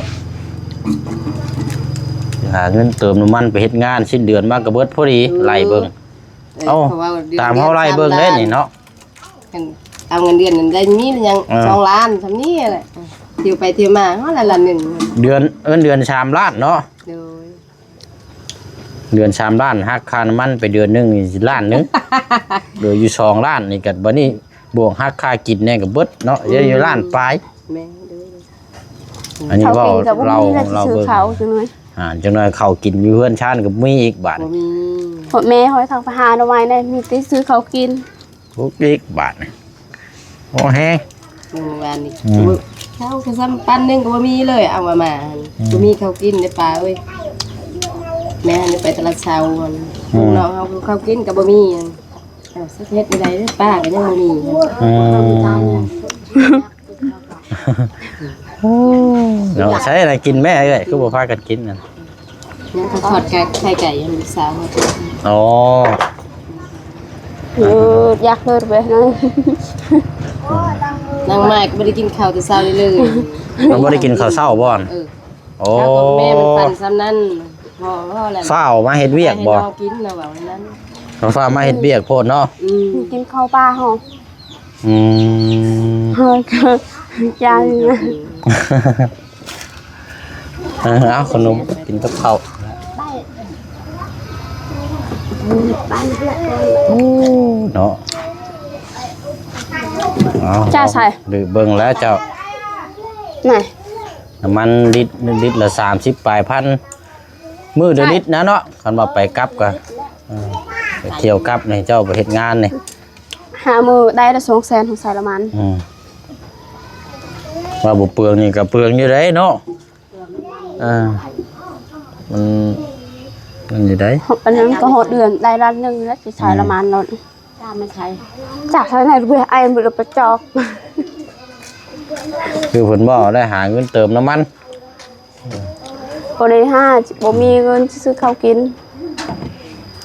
ຫາເງິນເຕີມນ້ຳມັນໄປເຮັດງານ ສິ້ນເດືອນມາກໍເບິດພໍດີ. ອືມ ໄລ່ເບິ່ງ ເອີ ເອົ້າ ເພາະວ່າເດືອນ ຕາມເຮົາໄລ່ເບິ່ງເດ້ນີ້ເນາະ ຕາມເງິນເດືອນນັ້ນໄດ້ມີແລ້ວຍັງ ເອີ ສອງລ້ານ ສ່ຳນີ້ແຫຼະ ທ່ຽວໄປທ່ຽວມາ ຮອດລ້ານໜຶ່ງ ເດືອນ ເງິນເດືອນສາມລ້ານເນາະ. ໂດຍ ເດືອນສາມລ້ານ ຫັກຄ່ານ້ຳມັນໄປເດືອນໜຶ່ງນີ້ລ້ານໜຶ່ງ ເຫຼືອຢູ່ສອງລ້ານນີ້ ກໍບັດນີ້ບວກຫັກຄ່າກິນແດ່ກໍເບິດເນາະ ເຫຼືອຢູ່ລ້ານປາຍ. ແມ່ນເດີ ອັນນີ້ເວົ້າ ເຮົາເບິ່ງ ເຮົາເບິ່ງ ອ່າ ຈັ່ງໜ້ອຍເຂົ້າກິນຢູ່ເຮືອນຊານກໍບໍ່ມີອີກບາດ ບໍ່ມີ. ພໍ່ແມ່ເຮົາທັກໄປຫາໜໍ່ໄມ້ແດ່ ມີແຕ່ຊື້ເຂົ້າກິນ. ປຸກອີກບາດນີ້ ໂອ້ແຮງ ມື້ວານນີ້ ອືມ ເຂົ້າກໍສ່ຳປັນໜຶ່ງກໍບໍ່ມີເລີຍ ເອົາມາ ມາ ອືມ ບໍ່ມີເຂົ້າກິນເດ້ປ້າເອີຍ. ແມ່ໄປຕະຫຼາດເຊົ້າ ອືມ ນ້ອງເຮົາເຂົ້າກິນກໍບໍ່ມີ ເອົາ ຊິເຮັດແນວໃດເດີ້ ປ້າກໍຍັງບໍ່ມີ. ອືມ ໂອ້ ເນາະ ໃຊ້ອະໄລກິນແມ່ເອີຍ ຄືບໍ່ພາກັນກິນນັ້ນ? ຍັງທອດໄກ່ ໄຂ່ໄກ່ໃຫ້ລູກສາວເຮົາກິນ. ອໍ ເອີ ຢາກເລີຍໄປນັ້ນ ນາງມາຍກໍບໍ່ໄດ້ກິນເຂົ້າແຕ່ເຊົ້າເລີຍ ມັນບໍ່ໄດ້ກິນເຂົ້າເຊົ້າບໍ່? ເອີ ໂອ້ ເຈົ້າກໍແມ່ມັນປັ່ນສ່ຳນັ້ນ ພໍ ພໍແລ້ວ ຟ້າວມາເຮັດວຽກບໍ່? ໃຫ້ນ້ອງກິນລະວ່ານັ້ນ ເຂົາຟ້າວມາເຮັດວຽກໂພດເນາະ. ອືມ ກິນເຂົ້າປ່າເຮົາ. ອືມ ເຮົາກໍຢ່າງນະ. ເອີ ເອົາ ຂະໜົມກິນກັບເຂົ້າ. ໂອ້ ເນາະ ເອົາ ຈ້າໃສ່ ຫຼືເບິ່ງແລ້ວເຈົ້າ ນີ້ ນ້ຳມັນລິດ ລິດລະສາມສິບປາຍພັນ. ມື້ລະລິດນະເນາະ ຄັນວ່າໄປກັບກໍ ເອີ ໄປທ່ຽວກັບນີ້ ເຈົ້າໄປເຮັດງານນີ້ ຫ້າມື້ໄດ້ລະສອງແສນ ຂອງໃສ່ລະມັນ. ອືມ ວ່າບໍ່ເປືອງນີ້ກໍເປືອງຢູ່ເດ້ເນາະ. ເອີ ມັນ ມັນຢູ່ໃດ ອັນນັ້ນກໍຮອດເດືອນໄດ້ລ້ານໜຶ່ງແລ້ວ ຊິໃຊ້ລະມັນໂລດ. ຈ້າມາໃຊ້ ຈ້າມໃຊ້ໃນເວຍ ໄອ້ ບໍ່ໄດ້ໄປຈອກ ຄືເພິ່ນເວົ້າ ໄດ້ຫາເງິນເຕີມນ້ຳມັນ. ບໍ່ໄດ້ຫາ ບໍ່ມີເງິນຊື້ເຂົ້າກິນ.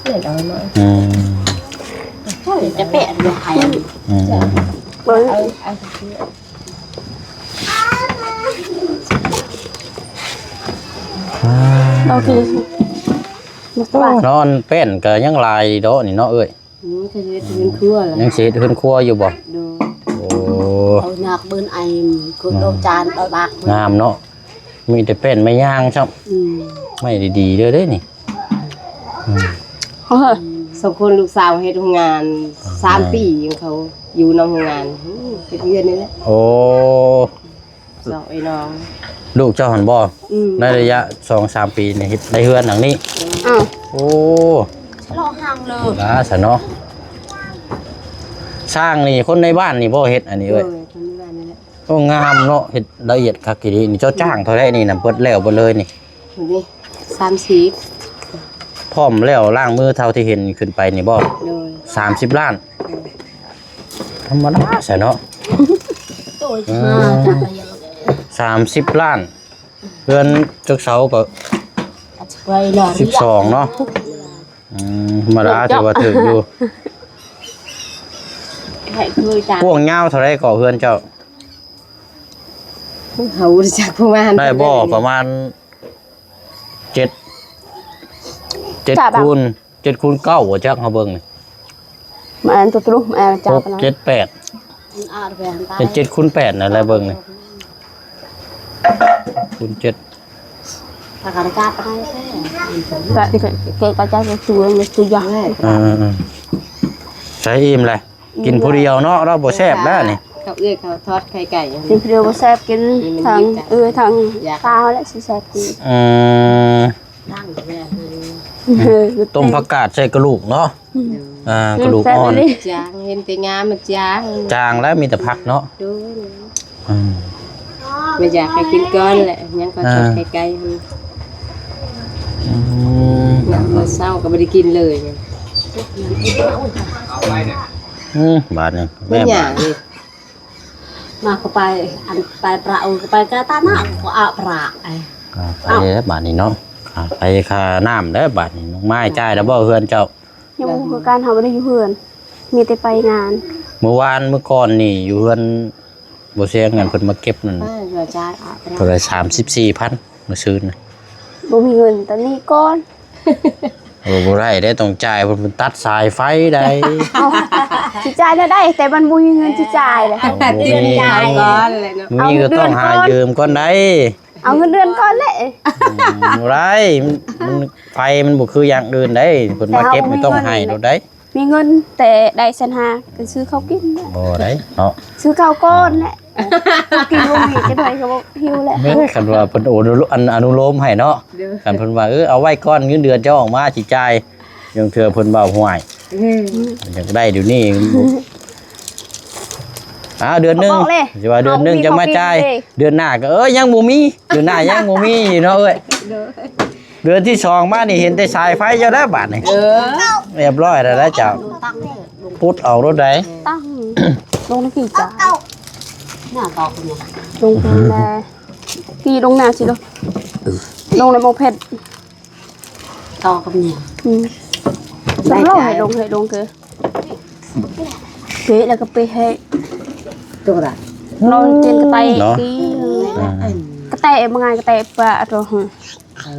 ອືມ ຈະແປະ ອືມ ເບິ່ງ ເອົາ ເນາະ ແປ້ນກໍຍັງຫຼາຍດອກນີ້ເນາະເອີຍ. ອືມ ເຂົາເຮັດເຮືອນຄົວລະ ຍັງຊິເຮັດເຮືອນຄົວຢູ່ບໍ່? ໂດຍ ໂອ້ ເອົາຍາກເບິ່ນໄອ ຄົນ ອືມ ໂດນຈານເອົາບາກ ງາມເນາະ ມີແຕ່ແປ້ນໄມ້ຍາງຊ້ຳ. ອືມ ໄມ້ດີໆເດີ້ເດ້ນີ້. ອືມ ສອງຄົນລູກສາວເຮັດໂຮງງານ ອ່າ ສາມປີ ເຂົາຢູ່ນຳໂຮງງານ ອືມ ເຮັດເຮືອນນີ້ແຫຼະ. ໂອ້ ສອງເອື້ອຍນ້ອງ ລູກເຈົ້າຫັ້ນບໍ່? ອືມ ໃນໄລຍະສອງສາມປີນີ້ເຮັດໄດ້ເຮືອນຫຼັງນີ້. ອືມ ໂອ້ ລະຫັງເລີຍ ລະຊະເນາະ. ສ້າງນີ້ຄົນໃນບ້ານນີ້ບໍ່ເຮັດອັນນີ້ເອີຍ? ໂດຍ ຄົນໃນບ້ານນີ້ແຫຼະ. ໂອ້ ງາມເນາະ ເຮັດລະອຽດຄັກອີ່ຫຼີນີ້. ເຈົ້າຈ້າງເທົ່າໃດນີ້ນະ ເບິດແລ້ວເບິດເລີຍນີ້? ນີ້ ສາມສິບ ພ້ອມແລ້ວລ້າງມືເທົ່າທີ່ເຫັນຂຶ້ນໄປນີ້ບໍ່? ໂດຍ ສາມສິບລ້ານ. ໂດຍ ທຳມະດາຊະເນາະ. ໂອ້ຍ ເອີ ສາມສິບລ້ານ ເຮືອນຈັກເສົາກໍສິບສອງເນາະ. ອືມ ທຳມະດາຖືວ່າຖືກຢູ່. ກວ້າງຍາວເທົ່າໃດກໍເຮືອນເຈົ້າ? ເຮົາບໍ່ຮູ້ຈັກປະມານ ໄດ້ບໍ່ ປະມານ ເຈັດ ເຈັດ ຈ້າ ບັກ ຄູນ ເຈັດຄູນເກົ້າ ບໍ່ຈັກ ເຮົາເບິ່ງນີ້ ມາອັນຕົວຕະລຸມ ມາອັນ ຈ້າ ຫົກ ປານນັ້ນ ເຈັດ ແປດ ເປັນເຈັດຄູນແປດນັ້ນແຫຼະ ເບິ່ງນີ້ ຄູນເຈັດ ປາກການກາດໄປ ກະ ກະ ກະຈາຍ ກະ ກະຈາຍ ກະຈາຍ ເອີ ໃສ່ອີ່ມແຫຼະ ກິນຜູ້ດຽວເນາະ ລາວບໍ່ແຊບແລ້ວນີ້ ເຂົາເອື້ອຍເຂົາທອດໄຂ່ໄກ່ ກິນຜູ້ດຽວບໍ່ແຊບ ກິນທັງເອື້ອຍທັງຕາແຫຼະຊິແຊບກວ່າ ອືມ ຕົ້ມຜັກກາດໃສ່ກະດູກເນາະ ອືມ ອ່າ ກະດູກອ່ອນ ຈາງ ເຫັນແຕ່ງາມມັນຈາງ ຈາງແລ້ວມີແຕ່ຜັກເນາະ ໂດຍ ອືມ ບໍ່ຢາກໃຫ້ກິນກ່ອນແຫຼະ ຍັງກໍທອດໄຂ່ໄກ່ ອືມ ມື້ເຊົ້າກໍບໍ່ໄດ້ກິນເລີຍ ອືມ ບາດນີ້ແມ່ ມາກໍໄປ ອັນ ໄປປະ ເອີ ໄປກະຕານະ ກໍອາປະ ໄປແລ້ວບາດນີ້ເນາະ ໄປຄ່ານ້ຳແລ້ວບາດນີ້ ນ້ອງໄມ້ຈ່າຍແລ້ວບໍ່ເຮືອນເຈົ້າ? ຍັງບໍ່ຮູ້ຄືກັນ ເຮົາບໍ່ໄດ້ຢູ່ເຮືອນ ມີແຕ່ໄປງານ ມື້ວານມື້ກ່ອນນີ້ຢູ່ເຮືອນ ບໍ່ເສຍເງິນເພິ່ນມາເກັບນັ້ນ ເອີ ຈ່າຍ ເທົ່າໃດ ສາມສິບສີ່ພັນ ມື້ຊືນນະ ບໍ່ມີເງິນຕອນນີ້ກ່ອນ ໂອ້ ບໍ່ໄດ້ເດ້ ຕ້ອງຈ່າຍ ເພິ່ນຕັດສາຍໄຟໄດ໋ ເອົ້າ ຊິຈ່າຍແນວໃດ ແຕ່ມັນບໍ່ມີເງິນຊິຈ່າຍເດ້ ເອົາ ບໍ່ມີ ມີກໍຕ້ອງຫາຢືມກ່ອນໄດ໋ ເອົາເງິນເດືອນກ່ອນແຫຼະ ອືມ ບໍ່ໄດ້ ມັນ ມັນ ໄຟມັນບໍ່ຄືຢ່າງອື່ນໄດ໋ ເພິ່ນມາເກັບ ແຕ່ເຮົາບໍ່ມີເງິນ ຕ້ອງໃຫ້ໂລດໄດ໋ ມີເງິນແຕ່ໄດ້ແສນຫ້າ ກໍຊື້ເຂົ້າກິນ ບໍ່ໄດ້ເນາະ ຊື້ເຂົ້າກ່ອນແຫຼະ ເອີ ກິນບໍ່ມີ ຈັກໜ້ອຍກໍຫິວແຫຼະ ແມ່ນ ຄັນວ່າເພິ່ນໂອ ອັນ ອະນຸໂລມໃຫ້ເນາະ ໂດຍ ຄັນເພິ່ນວ່າ ເອີ ເອົາໄວ້ກ່ອນ ເງິນເດືອນຈະອອກມາຊິຈ່າຍ ລາງເທື່ອເພິ່ນເວົ້າ ຫ້ວຍ ເອີ ຢາກໄດ້ດຽວນີ້ ອ້າວ ເດືອນໜຶ່ງ ຊິວ່າເດືອນໜຶ່ງຈັ່ງມາຈ່າຍ ເດືອນໜ້າກໍ ເອີ ຍັງບໍ່ມີ ເດືອນໜ້າຍັງບໍ່ມີຢູ່ເນາະເອີຍ ເດືອນທີສອງມານີ້ເຫັນແຕ່ສາຍໄຟເຈົ້າແລ້ວບາດນີ້ ເອີ ຮຽບຮ້ອຍແລ້ວເຈົ້າ ປຸດອອກໂລດໃດ ຕັ້ງລົງໃນຂີ້ຈ້າ ໜ້າຕອກເປັນຫຍັງ ລົງເປັນແລ ຕີລົງໜ້າຊິໂລ ລົງໃນໝໍ້ເຜັດ ຕໍ່ກັບເມຍ ອືມ ໄດ້ ລອງໃຫ້ລົງ ໃຫ້ລົງເທີ ເປະແລ້ວກໍເປະໃຫ້ ຕົວລະ ລອງເປັນກະໄຕ ເນາະ ຕີ ອືມ ກະແຕບໍ່ງ່າຍ ກະແຕປະໂຕ ເອີ ອື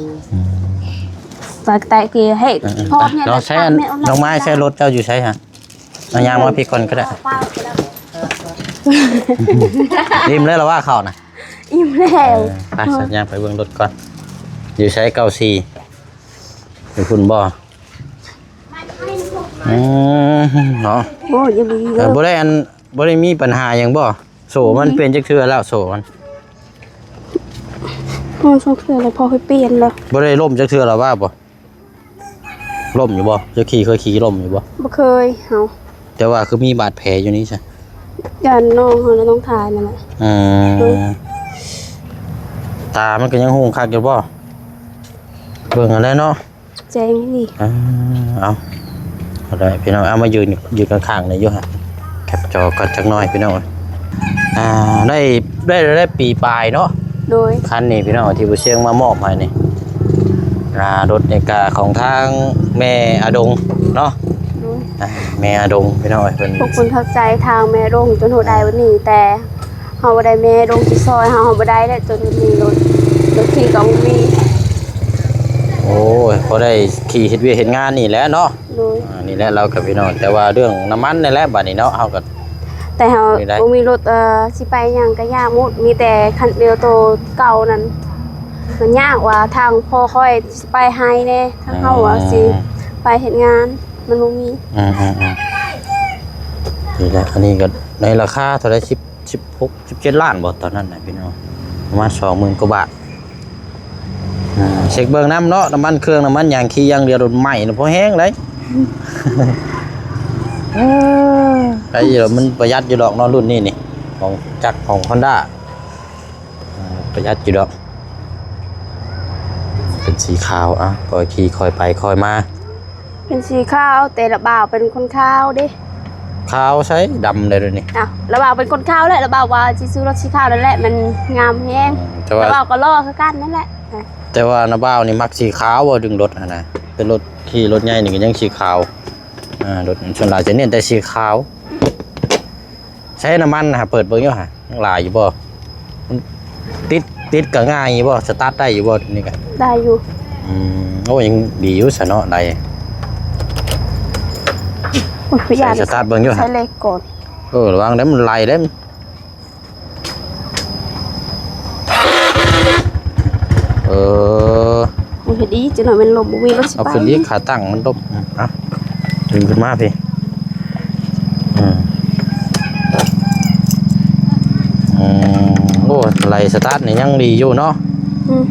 ມ ປະກະແຕເກໃຫ້ ເອີ ເອີ ພໍແມ່ນ ເນາະ ໃຊ້ອັນ ແມ່ເອົາ ນ້ອງໄມ້ໃຊ້ລົດເຈົ້າຢູ່ໃສຫະ? ເອົາຍ່າງມາພີ້ກ່ອນກໍໄດ້ ອີ່ມແລ້ວລະວ່າເຂົ້ານະ ອີ່ມແລ້ວ ເອີ ໄປ ສັນຍ່າງໄປເບິ່ງລົດກ່ອນ ຢູ່ໃສ ເກົ້າສີ່ ຢູ່ພຸ້ນບໍ່? ອືມ ເນາະ ໂອ້ຍ ບໍ່ໄດ້ອັນ ບໍ່ໄດ້ມີບັນຫາຫຍັງບໍ່? ໂສ້ມັນ ອືມ ເປັນຈັກເທື່ອແລ້ວ ໂສ້ມັນ ໂອ້ ສອງເທື່ອແລ້ວ ພໍໃຫ້ປ່ຽນແລ້ວ ບໍ່ໄດ້ລົ້ມຈັກເທື່ອແລ້ວວ່າບໍ່? ລົ້ມຢູ່ບໍ່? ເຈົ້າຂີ່ ເຄີຍຂີ່ລົ້ມຢູ່ບໍ່? ບໍ່ເຄີຍເຮົາ ແຕ່ວ່າຄືມີບາດແຜຢູ່ນີ້ຊະ ຢ້ານນ້ອງເຮົາລະຕ້ອງຖ່າຍນັ້ນແຫຼະ ອືມ ໂດຍ ຕາມັນກໍຍັງຮຸ່ງຄັກຢູ່ບໍ່? ເບິ່ງເອົາແຫຼະເນາະ ແຈ້ງດີ ອ່າ ເອົາ ກໍໄດ້ພີ່ນ້ອງ ເອົາມາຢືນ ຢືນຂ້າງໆ ນີ້ຢູ່ຫັ້ນ ແຄບຈໍກັນຈັກໜ້ອຍພີ່ນ້ອງ ອ່າ ໄດ້ ໄດ້ ໄດ້ປີປາຍເນາະ ໂດຍ ຄັນນີ້ພີ່ນ້ອງ ທີ່ຜູ້ຊຽງມາມອບໃຫ້ນີ້ ອ່າ ລົດນີ້ກະຂອງທາງແມ່ອາດົງເນາະ ໂດຍ ອ່າ ແມ່ອາດົງພີ່ນ້ອງເອີຍ ເພິ່ນ ຂອບຄຸນຂອບໃຈທາງແມ່ອາດົງຈົນຮອດໄດ້ວັນນີ້ ແຕ່ເຮົາບໍ່ໄດ້ແມ່ອາດົງຊິຊ່ອຍເຮົາ ເຮົາບໍ່ໄດ້ແລ້ວ ຈົນມີລົດ ລົດຂີ່ກໍບໍ່ມີ ໂອ້ຍ ພໍໄດ້ຂີ່ເຮັດວຽກເຮັດງານນີ້ແຫຼະເນາະ ໂດຍ ອ່າ ນີ້ແຫຼະລາວກັບພີ່ນ້ອງ ແຕ່ວ່າເລື່ອງນ້ຳມັນນີ້ແຫຼະ ບາດນີ້ເນາະ ເຮົາກໍ ແຕ່ເຮົາບໍ່ມີລົດ ເອີ ຊິໄປຫຍັງກໍຍາກໝົດ ມີແຕ່ຄັນເດີໂຕເກົ່ານັ້ນ ມັນຍາກວ່າທາງພໍ່ຂ້ອຍຊິໄປໃຫ້ແດ່ ທາງເຮົາວ່າຊິໄປເຮັດງານ ມັນບໍ່ມີ ອືມໆໆ ນີ້ແຫຼະ ອັນນີ້ກໍໃນລາຄາເທົ່າໃດ ສິບ ສິບຫົກ ສິບເຈັດລ້ານບໍ່ ຕອນນັ້ນນະພີ່ນ້ອງ ປະມານສອງໝື່ນກວ່າບາດ ອ່າ ເຊັກເບິ່ງນຳເນາະ ນ້ຳມັນເຄື່ອງ ນ້ຳມັນຫຍັງ ຂີ່ຢ່າງດຽວ ລົດໃໝ່ນະ ພໍແຮງເລີຍ ໄດ້ຢູ່ ມັນປະຢັດຢູ່ດອກເນາະ ລຸ້ນນີ້ນີ້ ຂອງຈັກ ຂອງຮອນດ້າ ອ່າ ປະຢັດຢູ່ດອກ ເປັນສີຂາວ ອ່ະ ຄ່ອຍຂີ່ຄ່ອຍໄປຄ່ອຍມາ ເປັນສີຂາວ ແຕ່ລະບ່າວເປັນຄົນຂາວເດ້ ຂາວໃສ ດຳໄດ໋ດຽວນີ້ ອ້າວ ລະບ່າວເປັນຄົນຂາວແຫຼະ ລະບ່າວວ່າຊິຊື້ລົດສີຂາວນັ້ນແຫຼະ ມັນງາມແຮງ ອືມ ແຕ່ວ່າ ລະບ່າວກໍຫຼໍ່ຄືກັນນັ້ນແຫຼະ ແຕ່ວ່ານະບ່າວນີ້ມັກສີຂາວບໍ່ ດຶງລົດຫັ້ນນະ ແຕ່ລົດ ຂີ່ລົດໃຫຍ່ນີ້ກໍຍັງສີຂາວ ອ່າ ລົດສ່ວນຫຼາຍຈະເນັ້ນແຕ່ສີຂາວ ໃຊ້ນ້ຳມັນນະ ເປີດເບິ່ງຢູ່ຫະ ຍັງຫຼາຍຢູ່ບໍ່? ມັນຕິດ ຕິດກໍງ່າຍຢູ່ບໍ່? ສະຕາດໄດ້ຢູ່ບໍ່? ນີ້ກໍໄດ້ຢູ່ ອືມ ໂອ້ ຍັງດີຢູ່ຊະເນາະ ໄດ້. ໂອ້ຍ ບໍ່ຢາກ ໃສ່ສະຕາດເບິ່ງຢູ່ ໃສ່ເລກກ່ອນ. ເອີ ລະວັງເດ້ ມັນໄຫຼເດ້. ເອີ ໂອ້ຍ ເຮັດອີກ ຈັກໜ້ອຍແມ່ນລົມ ບໍ່ມີລົດຊິໄປ. ເອົາຂຶ້ນອີກ ຂາຕັ້ງມັນລົມ. ອືມ ເອົາ ດຶງຂຶ້ນມາພີ້. ອືມ ອືມ ໂອ້ ໄລ່ສະຕາດນີ້ຍັງດີຢູ່ເນາະ. ອືມ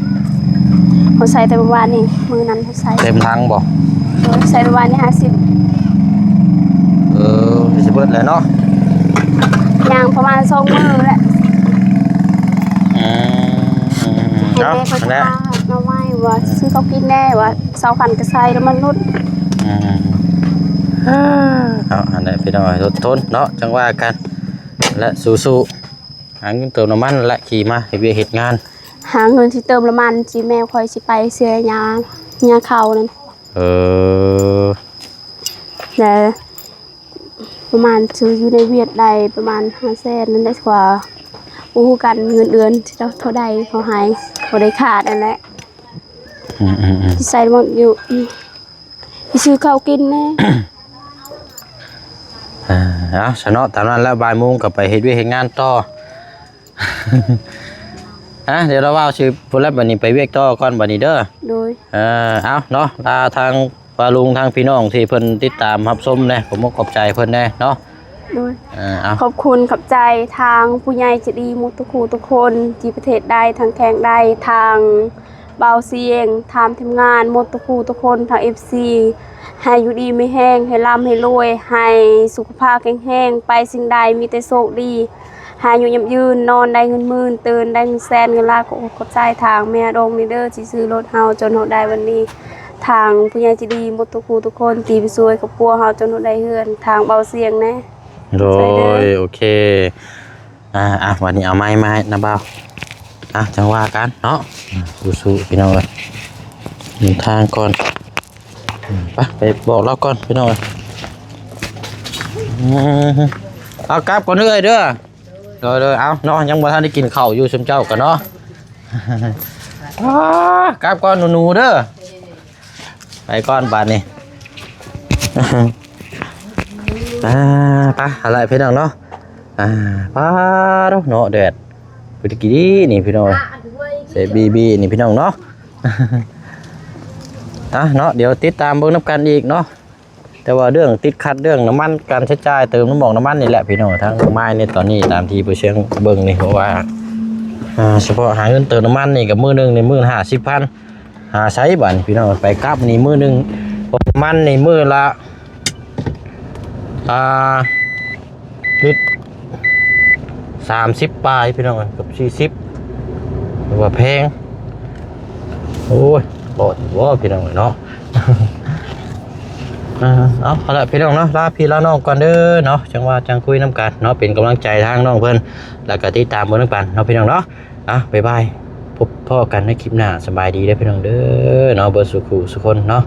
ເຮົາໃສ່ແຕ່ມື້ວານນີ້ ມື້ນັ້ນເຮົາໃສ່ ເຕັມຖັງບໍ່? ໂດຍ ໃສ່ມື້ວານນີ້ຫ້າສິບ. ເອີ ຊິເບິດແລ້ວເນາະ ຍ່າງປະມານສອງມື້ແຫຼະ. ອືມ ເອົາ ແມ່ເພິ່ນ ນັ້ນແຫຼະ ມາ ມາໄວ້ວ່າ ອືມ ຊື້ເຂົ້າກິນແດ່ວ່າ ຊາວພັນກໍໃສ່ແລ້ວມັນຫຼຸດ. ອືມ ເອົາ ອັນໃດພີ່ນ້ອງ ອົດທົນເນາະ ຈັ່ງວ່າກັນ ແລະ ສູ້ໆ ຫາເງິນເຕີມນ້ຳມັນ ແລະ ຂີ່ມາເຮັດວຽກເຮັດງານ. ຫາເງິນຊິເຕີມນ້ຳມັນ ຊິແມ່ຂ້ອຍຊິໄປເຊຍ ຍາ ຍາເຂົ້ານັ້ນ. ເອີ ແລະ ປະມານ ຊື້ຢູ່ໃນຫວຽດໄດ້ປະມານຫ້າແສນນັ້ນແຫຼະ ກວ່າ ບໍ່ຮູ້ກັນເງິນເດືອນເທົ່າໃດເຂົາໃຫ້ ບໍ່ໄດ້ຂາດນັ້ນແຫຼະ. ອືມໆໆ ຊິໃຊ້ໝົດຢູ່ ອືມ ຊິຊື້ເຂົ້າກິນແດ່. ເອີ ເອົາຊະເນາະ ຕາມນັ້ນແຫຼະ ບ່າຍໂມງກໍໄປເຮັດວຽກເຮັດງານຕໍ່. ຮະ ດຽວລາວເວົ້າຊື່ພຸ້ນແຫຼະ ບັດນີ້ໄປວຽກຕໍ່ກ່ອນບັດນີ້ເດີ. ໂດຍ ເອີ ເອົາເນາະ ລາທາງປ້າລຸງ ທາງພີ່ນ້ອງທີ່ເພິ່ນຕິດຕາມຮັບຊົມແດ່ ຂອບອົກຂອບໃຈເພິ່ນແດ່ເນາະ. ໂດຍ ເອີ ເອົາ ຂອບຄຸນຂອບໃຈທາງຜູ້ໃຫຍ່ໃຈດີໝົດທຸກຜູ້ທຸກຄົນ ທີ່ປະເທດໃດ ທາງແຂວງໃດ ທາງ ບ່າວຊຽງ ທາງທີມງານໝົດທຸກຜູ້ທຸກຄົນ ທາງເອັຟຊີ ໃຫ້ຢູ່ດີມີແຮງ ໃຫ້ລ່ຳໃຫ້ລວຍ ໃຫ້ສຸຂະພາບແຂງແຮງ ໄປສິ່ງໃດມີແຕ່ໂຊກດີ ໃຫ້ອາຍຸຍືນ ນອນໄດ້ເງິນໝື່ນ ຕື່ນໄດ້ເງິນແສນ ເງິນລ້ານ. ກໍຂອບໃຈທາງແມ່ດອງນີ້ເດີ ທີ່ຊື້ລົດເຮົາຈົນເຮົາໄດ້ວັນນີ້ ທາງຜູ້ໃຫຍ່ໃຈດີໝົດທຸກຜູ້ທຸກຄົນ ທີ່ໄປຊ່ວຍຄອບຄົວເຮົາຈົນເຮົາໄດ້ເຮືອນ ທາງບ່າວຊຽງແດ່. ໂດຍ ໂອເຄ ອ່າ ອ່າ ວັນນີ້ເອົາໄມ້ມາໃຫ້ນຳບ່າວ ອ່າ ຈັ່ງວ່າກັນເນາະ. ອ່າ ສູ້ໆ ພີ່ນ້ອງເອີຍ ເດີນທາງກ່ອນ. ອືມ ໄປ ໄປບອກລາວກ່ອນ ພີ່ນ້ອງເອີຍ. ອືມ ເອົາ ກັບກ່ອນເອື້ອຍເດີ. ໂດຍໆ ເອົາເນາະ ຍັງບໍ່ທັນໄດ້ກິນເຂົ້າຢູ່ຊຸມເຈົ້າກໍເນາະ. ອ່າ ກັບກ່ອນໜູໆ ເດີ. ໄປກ່ອນບາດນີ້ ອ່າ ໄປ ເອົາລະພີ່ນ້ອງເນາະ. ອ່າ ປາດເນາະ ແດດພໍດີນີ້ພີ່ນ້ອງເອີຍ ໃສ່ບີໆ ນີ້ພີ່ນ້ອງເນາະ. ອ່າ ເນາະ ດຽວຕິດຕາມເບິ່ງນຳກັນອີກເນາະ. ແຕ່ວ່າເລື່ອງຕິດຂັດເລື່ອງນ້ຳມັນ ການໃຊ້ຈ່າຍເຕີມນ້ຳມັນ ນ້ຳມັນນີ້ແຫຼະພີ່ນ້ອງ ທາງນ້ອງມາຍໃນຕອນນີ້ ຕາມທີ່ຜູ້ຊຽງເບິ່ງນີ້ ເພາະວ່າ ອ່າ ສະເພາະຫາເງິນເຕີມນ້ຳມັນນີ້ກໍມື້ໜຶ່ງນີ້ໝື່ນຫ້າສິບພັນ ຫາໃສບາດນີ້ພີ່ນ້ອງ ໄປກັບນີ້ມື້ໜຶ່ງ ນ້ຳມັນນີ້ມື້ລະ ອ່າ ລິດສາມສິບປາຍພີ່ນ້ອງ ເກືອບສີ່ສິບ ຖືວ່າແພງ. ໂອ້ຍ ບໍ່ ບໍ່ ພີ່ນ້ອງເອີຍເນາະ. ເອົາ ເອົາລະພີ່ນ້ອງເນາະ ລາພີ່ລານ້ອງກ່ອນເດີເນາະ ຈັ່ງວ່າຈັ່ງຄຸຍນຳກັນເນາະ ເປັນກຳລັງໃຈທາງນ້ອງເພິ່ນ ແລ້ວກໍຕິດຕາມເບິ່ງນຳກັນເນາະ ພີ່ນ້ອງເນາະ. ອ່ະ ບາຍບາຍ ພົບພໍ້ກັນໃນຄລິບໜ້າ ສະບາຍດີເດີພີ່ນ້ອງເດີເນາະ ເບິດສູ່ຄູ່ສູ່ຄົນເນາະ.